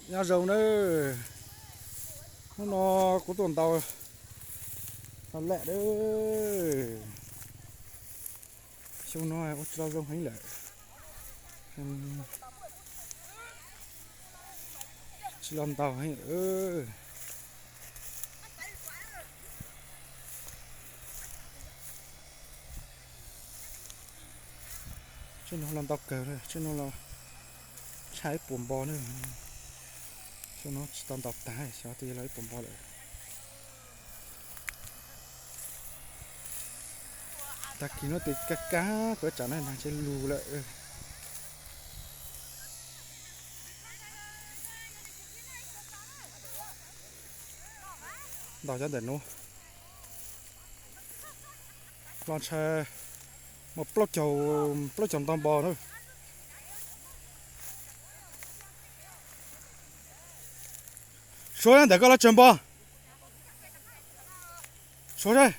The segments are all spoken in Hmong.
Nyob zoo nawb. Hnub no kuv tuaj ntaus los lawm. Xyoo no ua tsis tau zoo heev lawm. Tsis los ntaus heev lawm. Tseem no los ntau kawg, tseem no los tshaj ib puas npo na. Xyoo no tsis tau ntaus tag, xyov twb los ib puas npo lawm. Tag kis no tes kaj kab kuv tsam na nag ntshe lug lawm. Ntaus cov ntawm nuav los ntshe muaj plaub caug, plaub caug ntau npo na. Suav ntawm koj los tsawg npo? Suav saib,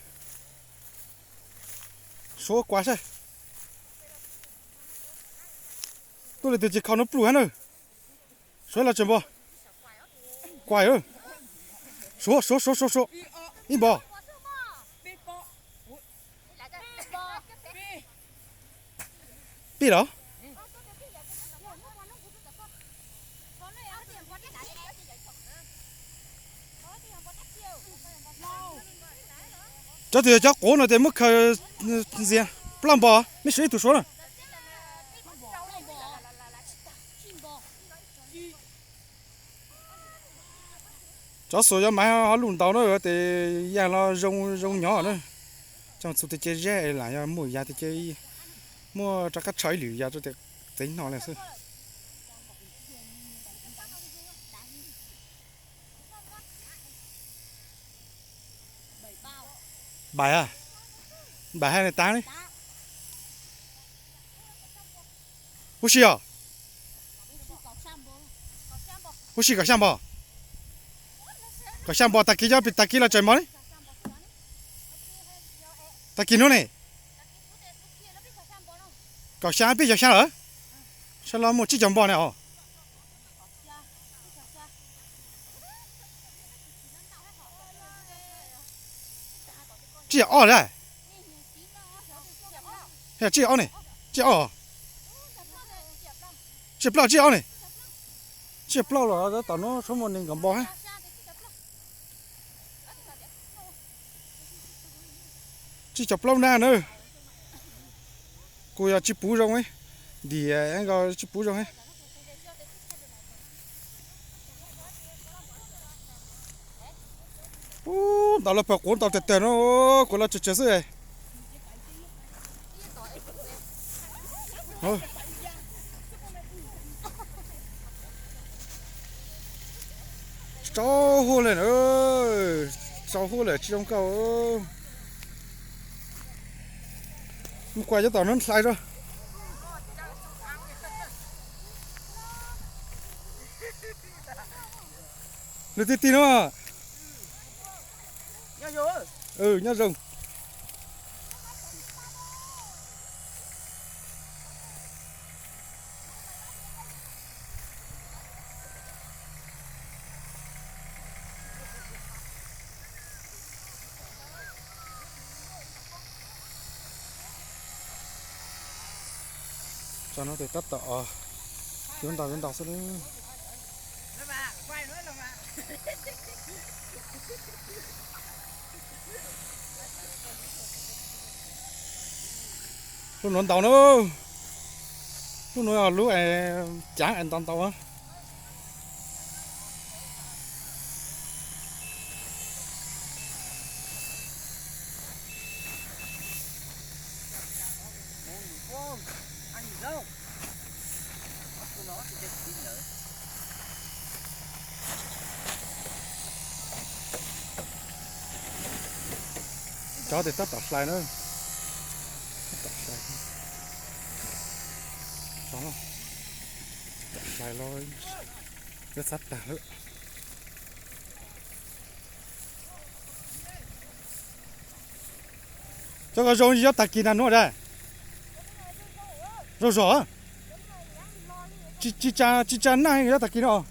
Suav kua saib. Tuaj li tus ces kho nuav pluj hab na. Suav los tsawg npo? Kua, Suav, Suav, Suav, Suav, Suav, ib npo. Pib los? Cov twg yog cov quav no tes muab khaws ntxias. Plaub npo, mej suav ib tug suav na. Cov xuas yuav mas ho luj ntaus na tes yag los zoo zoo nyob na. Coj txug tes ces zeb lam yog muaj yag tes ces muaj rov qab tsho ib lwm yag rau tes txeev no li xwb. Bảy à? Bảy hay là tám đấy? Huv si os? Huv si kaum xya npo? Kaum xya npo tag kis, tag kis los tsawg npo ne? Tag kis hnub ne? Kaum xya peb caug xya lawm. Sawv los muaj tsib caug npo ne os. Tsib caug ob lawm. Tsib caug ob ne? Tsib caug ob. Tsib caug plaub, tsib caug ob ne? Tsib caug plaub los tom nuav tshuav muaj neeg nkaum npo hab. Tsib caug plaub nab na. Kuj yog tsis puv zoo, ntiam nkaus tsis puv zoo. Ub, ntaus los pawg quav ntau tag tag no, kuv los tsawg tsawg xwb. Tsaus huab lawm na, tsaus huab lawm tsis zoo nkauj. Mus kuaj cov tom no hlais tso. Nws tig tig no. Nyob zoo. Tso no tes tab tom yuav ntau yuav ntau xwb. Lub nuav ntau na, lub nuav lub es caav es ntau ntau. Cov tes tab tom hlais na. Tab tom hlais. Tab tom hlais los yuav txhav tag lawm. Cov ko zoo yob tag kis nag nuav da. Zoo zog. Tsis tsa nag yob tag kis no.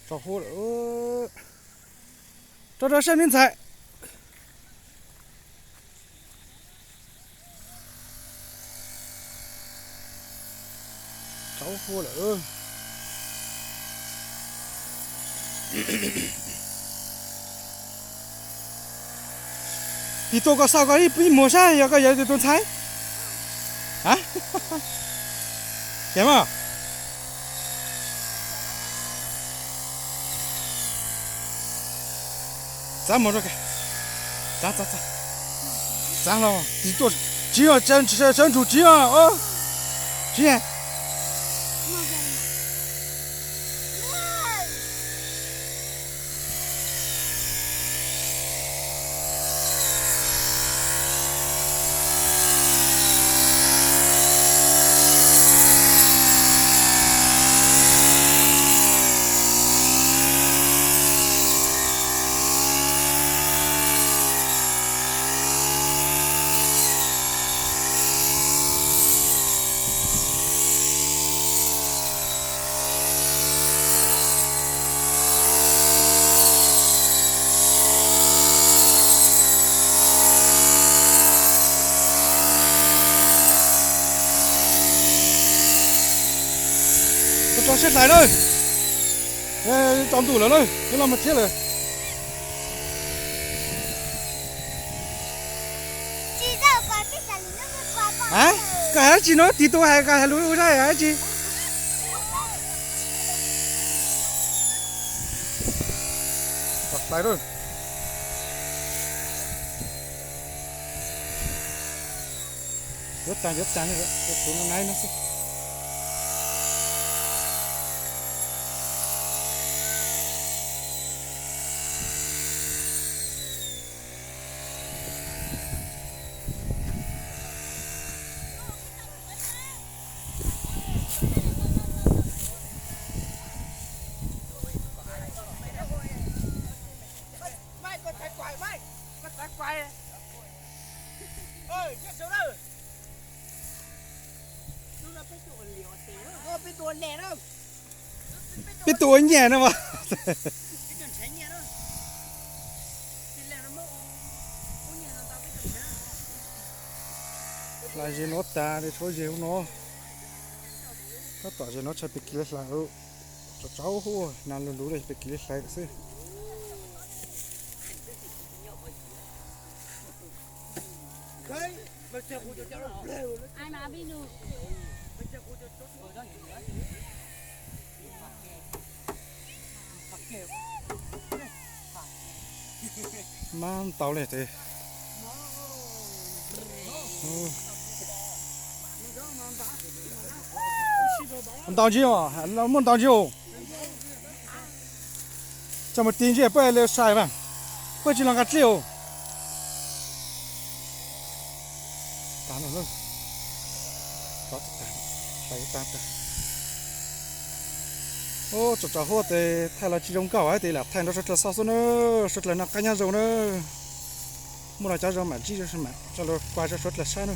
Tsaus huab lawm. Rau rau seb me ntxhais. Tsaus huab lawm. Tig tua koj xauj koj ib muag saib yog koj yog tus ntxhais. Ces mas txav mus, txav, txav, txav los tig tuaj. Tsis, sawv ntsug tsis, tsis. Tso siab hlais na. Tsaus ntuj lawm na, yuav los mus tsheb lawm. Koj hais dab tsi no, tig tua hais koj hais lus ua zaj hais dab tsi? Yuav tag yuav tag, tus no nai no xwb. Peb tuaj ua nyiaj no mas. Hlais ze no tas, tshuav ze hauv no. Tab tom ze no tshaj pem kis li hlais, tsaus tsaus huab, nag lug lug li pem kis li hlais xwb. Mab ntaus li tes. Ntaus ntsis os, muaj ntaus ntsis os. Tso mus tig ntsis peb li sai mas, peb tsis los nqa dlej os. Tag no, tag, tag, tag. Ub, tsaus tsaus huab tes thaij los tsis zoo nkauj tes lam thaij nrog suav dlawg xauj xwb na. Suav dlawg noj qab nyob zoo na. Muaj los cov zoo mam ntsib, mam tso los kua rau suav dlawg saib na.